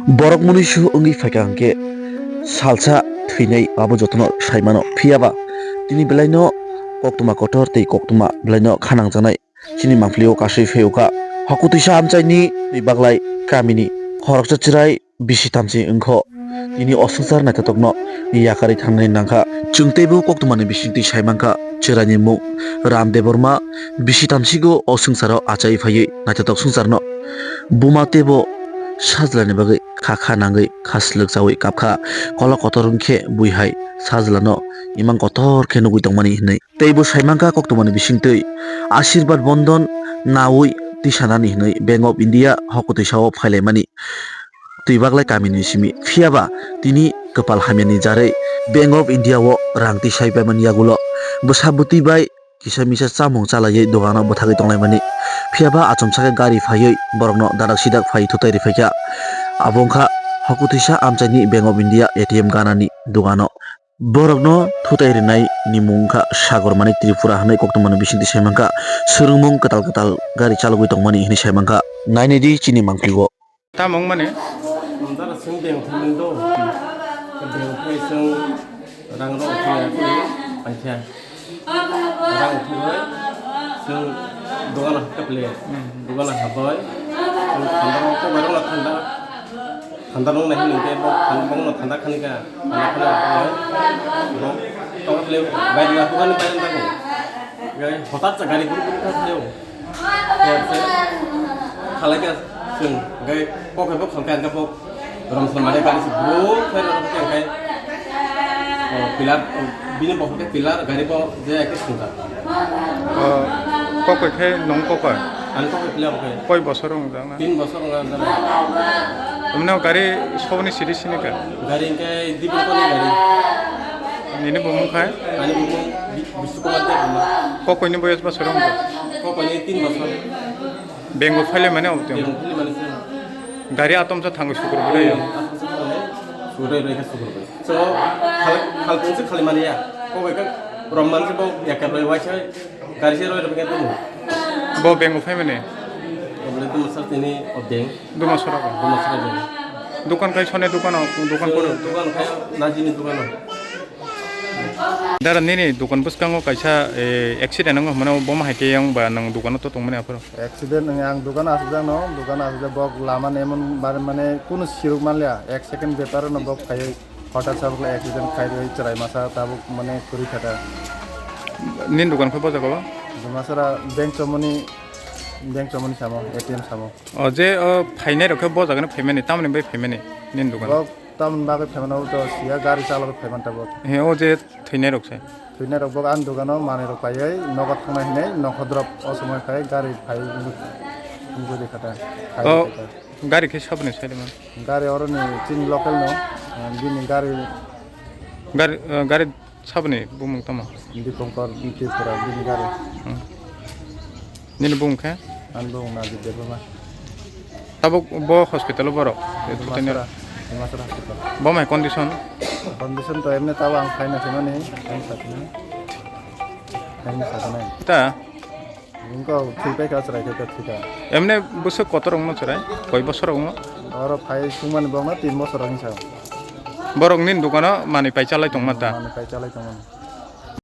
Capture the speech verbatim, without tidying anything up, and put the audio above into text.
Borok mwnwi su wngwi phaikha hwnkhe salsa thwinai abo jotono saimano. Phiyaba tini belaino koktwma kotor tei koktwma belaino khanangjaknai chini mangpili o kasui phai wngkha. Hokutwisa amchaini twi baglai kamini khoroksa chwrai bisi tamchi wngkho. Tini o swngchar naithotokno yakarwi thangnani nangkha. Chwng teibo koktwmani bisingtwi saimankha chwraini mung Ram Debbarma bisi tamsigo o swngcharo achai phaiwi naithotok swngcharno. Buma teibo sajlani bagwi kha kha nangwi kha swlwk chawi kapkha. Kolok kotor wngkhe bui hai sajlano imang kotor khe nugwi tongmani hinwi. Teibo saimankha koktwmani bisingtwi Ashirbad Bondhon nawi tisanani hinwi Bank of India hokutwisao phailaimani twi baglai kamini simi. Phiyaba tini kwpal hamyani jarwi Bank of India o rang tisai paimani yagulo bwsa bwtwi bai kisa misa chamung chalaiwi dogano bwthagwi tonglaimani. Phiyaba achomsa khe gari phaiwi borokno dadak sidak phai thutai riphaikha. Abo wngkha hokutwisa amchaini Bank of India A T M ganani dogano. Borokno thutai rinai ni mung wngkha Sagor Manik Tripura hwnwi koktwmani bisingtwi saimankha. Swrwngmung kwtal kwtal gari chalogwi tongmani hinwi saimankha. Nainidi chini mangpili o. Tamo wngmani? Amtara chwng beng thangmani do. Beng thai chwng rang rok thangya khe paikha. Rang thangwi chwng dogano hakhe ple. Dogano habai. Chwng thanda rok kobai rok thanda. Thanda rok nai hinwi khe bo thanda rok thanda khani kha. Thanda khani kha. Bo tong ple bai ma dogani bai rok. Gai hotat sa gari guru guru kha thayo. Khalai kha chwng, hwnkhe kok hai bo khalkha, hwnkhe bo romsal mane gari se bro khe rw khe hwnkhe, o, pillar, o, bini bokol khe pillar, gari bo je hai khe swngjak. O, kok hai khe nung kok hai? Ani kok hai pillar bo khe. Koi bosor wng jak na? Tin bosor wng jak na. Mane o gari soboni siri sini kha? Gari hwnkhe Dipin Koni gari. Nini bumung khai? Ani bumung Bi-, Bisnu Kumar Debbarma. Kok hai ni boyos bosor wng jak? Kok hai ni tin bosor. Bengo phaile mane obo tong. Bengo phaile mane se. Gari atom sa thango sukur bwlai yo. Atom sa thango sukur bwlai, sukur bwlai. So, khal, khal pungsi khali mani ya. Ko bai ka rom man se bo ya ka bai wai sai gari se roi roi ka tumu. Bo bengo phai mane. Obo le tumu sar tini o beng. Duma sora ko. Duma sora beng. Dukan kai sone dukan o, dukan koro. Dukan kai najini dukan o. Dara, nini dukan bwskango kaisa, eh, accident wngkha hwnmano, bo ma hai khe yang ba nwng dukano to tongmani aphuru? Accident wngya, ang dukano asukjakno, dukano asukjak, bok lama ni emon bare mane kunu siruk manliya, ek second bepar no bok phaiwi hotat sa bokle accident khai rwi chwrai masa tabuk mane kwrwi kha ta. Nini dukan khe bo jaga o? Dumasara bank chomoni, bank chomoni samo, A T M samo. O je, o phainai rok khe bo jaga no phaimani, tamoni bai phaimani nini dukan? Bo tamoni bagwi phaimani, o to siya gari chalogwi phaiman tabuk. He, o je thwinai rok se? Thwinai rok bo ani dogano manwi rok paiwi nogo thangnai hinwi nokho drop o somoi phai gari phai wngwi, wngwi rikha ta, phai O rikha ta. Gari khe saboni side man? Gari oro ni chini local no, ah, bini gari. Gari, ah, gari saboni bumung tamo? Dipankar Tripura bini gari. Hmm. Nini bumung khe? Ani bumung Najib Debbarma. Tabuk bo hospital o borok? Dimasara, Dimasara hospital. Bo mai condition? Condition to emni tabo ang khaina thwimani, ang sakni. Khaina saknai. Ta? Wngkha, thwi paikha, chwrai khe thwikha. Emni bwswk kotor wngno chwrai? Koi bosor wngno? Oro phai sungmani bokno tin bosor wngsa. Borok nini dukano manwi pai chalai tongma ta? Manwi pai chalai tongmani.